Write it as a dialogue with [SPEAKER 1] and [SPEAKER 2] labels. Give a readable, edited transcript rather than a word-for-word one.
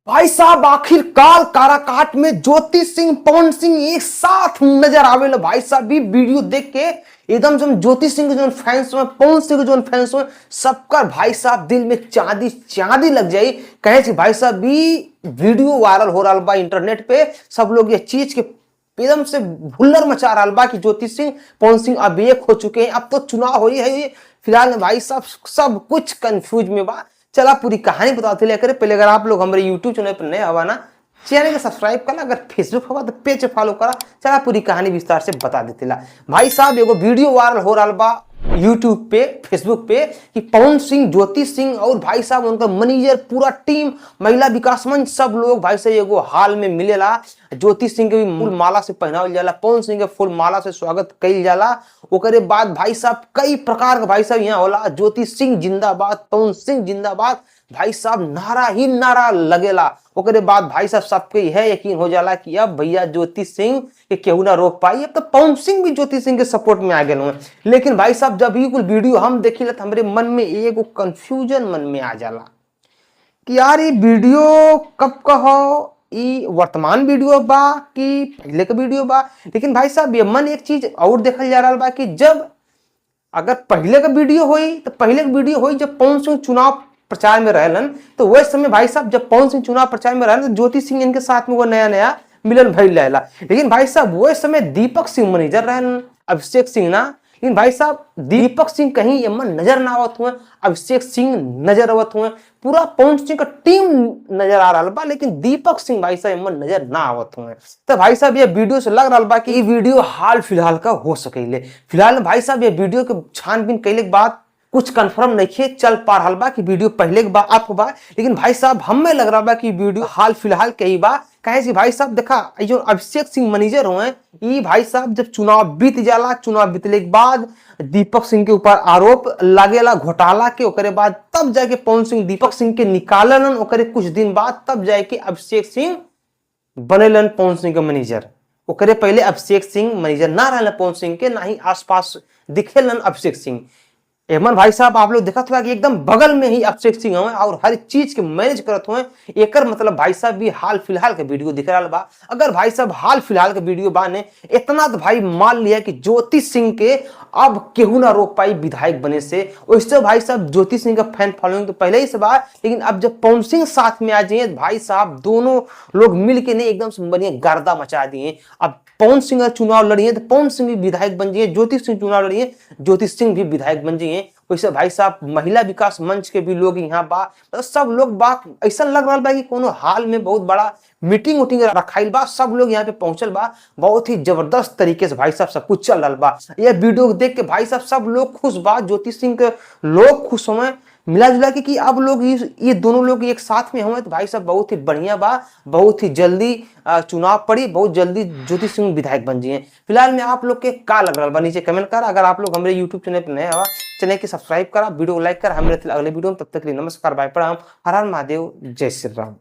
[SPEAKER 1] भाई साहब आखिरकार काराकाट में ज्योति सिंह पवन सिंह एक साथ नजर आवेला। भाई साहब भी वीडियो देख के एकदम से ज्योति सिंह के जो फैंस हुए, पवन सिंह के जो फैंस हुए, सबका भाई साहब दिल में चांदी चांदी लग जाई। कहे कि भाई साहब भी वीडियो वायरल हो रहा बा इंटरनेट पे, सब लोग ये चीज के एकदम से भुल्लर मचा रहा बा कि ज्योति सिंह पवन सिंह अब एक हो चुके हैं, अब तो चुनाव हो ही है। फिलहाल भाई साहब सब कुछ कंफ्यूज में बा। चला पूरी कहानी बताते ले करे। पहले अगर आप लोग हमारे यूट्यूब चैनल पर नए हवा ना, चैनल के सब्सक्राइब करना, अगर फेसबुक हवा तो पेज फॉलो करा। चला पूरी कहानी विस्तार से बता देते ला। भाई साहब एगो वीडियो वायरल हो रहा बा यूट्यूब पे, फेसबुक पे कि पवन सिंह, ज्योति सिंह और भाई साहब उनका मैनेजर, पूरा टीम, महिला विकास मंच, सब लोग भाई साहब एगो हाल में मिलेला। ज्योति सिंह के भी फूल माला से पहनावल जाला, पवन सिंह के फूल माला से स्वागत कइल जाला। ओकरे बाद भाई साहब कई प्रकार के भाई साहब यहाँ होला, ज्योति सिंह जिंदाबाद, पवन सिंह जिंदाबाद, भाई साहब नारा ही नारा लगेला। ओकरे बाद भाई साहब सबके यह यकीन हो जाला कि अब भैया ज्योति सिंह के केहू ना रोक पाई, अब तो पवन सिंह भी ज्योति सिंह के सपोर्ट में आ गए हुए। लेकिन भाई साहब जब ये कुल वीडियो हम देखिला तो हमरे मन में एगो कंफ्यूजन मन में आ जाला कि यार ये वीडियो कब का हो, ई वर्तमान वीडियो बा कि पहले का वीडियो बा। लेकिन भाई साहब ये मन एक चीज और देखल जा रहा बा कि जब अगर पहले का वीडियो होई तो पहले का वीडियो होई जब पवन सिंह चुनाव प्रचार में रहलन, तो वह समय भाई साहब जब पवन सिंह चुनाव प्रचार में रहलन तो ज्योति सिंह इनके साथ में वो नया नया मिलन भइल रहेला। लेकिन भाई साहब वह समय दीपक सिंह मैनेजर रहलन, अभिषेक सिंह ना। लेकिन भाई साहब दीपक सिंह कहीं एमन नजर ना आवत हुए, अभिषेक सिंह नजर आवत हुए, पूरा पवन सिंह का टीम नजर आ रहा बा, लेकिन दीपक सिंह भाई साहब एमन नजर ना आवत हुए। तो भाई साहब ये वीडियो से लग रहा बा कि ये वीडियो हाल फिलहाल का हो सकेले। फिलहाल भाई साहब ये वीडियो के छानबीन कैले के बाद कुछ कंफर्म नहीं चल पा रहा बा कि वीडियो पहले के बा आप बा। लेकिन भाई साहब हमें लग रहा बा कि वीडियो हाल फिलहाल के ही बा। कहे कि भाई साहब देखा जो अभिषेक सिंह मैनेजर हुए, ये भाई साहब जब चुनाव बीत जाला, चुनाव बीतले के बाद दीपक सिंह के ऊपर आरोप लागेला घोटाला के, ओकरे बाद तब जाके पवन सिंह दीपक सिंह के निकालन, ओकरे कुछ दिन बाद तब जाके अभिषेक सिंह बनेलन पवन सिंह के मैनेजर। ओकरे पहले अभिषेक सिंह मैनेजर ना रहलन पवन सिंह के, ना ही आसपास दिखेलन अभिषेक सिंह। एमन भाई साहब आप लोग देखत हुआ कि एकदम बगल में ही अभिषेक सिंह हुए और हर चीज के मैनेज करत हुए। एकर मतलब भाई साहब भी हाल फिलहाल के वीडियो दिख रहा बा। अगर भाई साहब हाल फिलहाल के वीडियो बा ने इतना तो भाई मान लिया कि ज्योति सिंह के अब केहू ना रोक पाई विधायक बने से। वैसे भाई साहब ज्योति सिंह का फैन फॉलोइंग तो पहले ही से बा, लेकिन अब जब पवन सिंह साथ में आ जाइए भाई साहब दोनों लोग मिल के नहीं एकदम से बढ़िया गर्दा मचा दिए। अब पवन सिंह अगर चुनाव लड़िए तो पवन सिंह भी विधायक बन जाइए, ज्योति सिंह चुनाव लड़िए ज्योति सिंह भी विधायक बन जाइए। वैसे भाई साहब महिला विकास मंच के भी लोग यहाँ बा, मतलब सब लोग बा। ऐसा लग रहा बा कि कोनो हाल में बहुत बड़ा मीटिंग उटिंग रखाइल बा, सब लोग यहाँ पे पहुंचल बा। बहुत ही जबरदस्त तरीके से भाई साहब सब कुछ चल रहा बा। यह वीडियो देख के भाई साहब सब लोग खुश बा, ज्योति सिंह के लोग खुश हुए मिला जुला के कि अब लोग ये दोनों लोग एक साथ में हुए तो भाई साहब बहुत ही बढ़िया बा। बहुत ही जल्दी चुनाव पड़ी, बहुत जल्दी ज्योति सिंह विधायक बन जाइए। फिलहाल में आप लोग के का लग रहा बा नीचे कमेंट कर। अगर आप लोग हमारे यूट्यूब चैनल पर नए हवा चैनल के सब्सक्राइब करा, वीडियो को लाइक कर। हम अगले वीडियो में, तब तक के लिए नमस्कार, बाय, प्रणाम, हर हर महादेव, जय श्री राम।